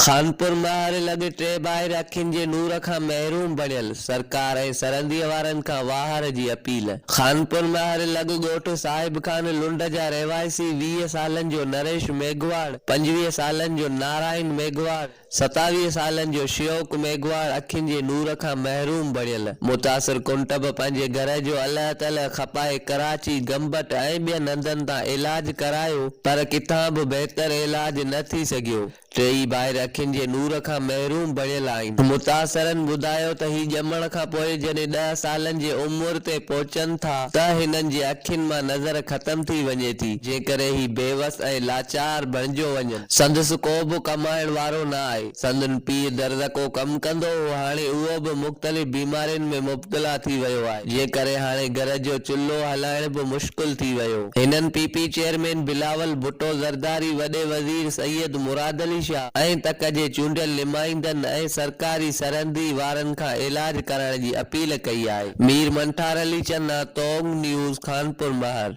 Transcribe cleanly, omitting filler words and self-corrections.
خانپور مهر لڳ ٽي ڀائر اکين جي نور کان محروم بڻيل، سرڪار ۽ سرنديء وارن کان واهر جي اپيل. خانپور مهر لڳ ڳوٺ صاحب خان لنڊ جا رهواسي 20 سالن جو نريش ميگهواڙ، 25 سالن جو نارائن ميگهواڙ، 27 سالن جو شيوڪ ميگهواڙ اکين جي نور کان محروم بڻيل. متاثر ڪنٽب پنهنجي گهر جو الهه تلهه کپائي ڪراچي، گمبٽ ۽ ٻين هنڌن تان علاج ڪرايو پر ڪٿان به بهتر علاج نه ٿي سگهيو. ٽيئي ڀائر اکين جي نور کان محروم بڻيل آهن. متاثرن ٻڌايو ته هي ڄمڻ کان پوء جڏهن ڏهه سالن جي عمر تي پهچن ٿا ته هنن جي اکين مان نظر ختم ٿي وڃي ٿي، جنهن ڪري هي بيوس ۽ لاچار بڻجيو وڃن. سندس ڪو به ڪمائڻ وارو نه آهي. سندن پيء درزڪو ڪم ڪندو هو، هاڻي اهو به مختلف بيمارين ۾ مبتلا ٿي ويو آهي، جنهن ڪري هاڻي گهر جو چلهو هلائڻ به مشڪل ٿي ويو. هنن P P chairman Bilawal Bhutto Zardari, وڏي وزير سيد مراد علي شاهه ۽ تڪ جي چونڊيل نمائندن ۽ سرڪاري سرندي وارن کان علاج ڪرائڻ جي اپيل ڪئي آهي. مير منٺار علي چنا، تونگ نيوز، خانپور مهر.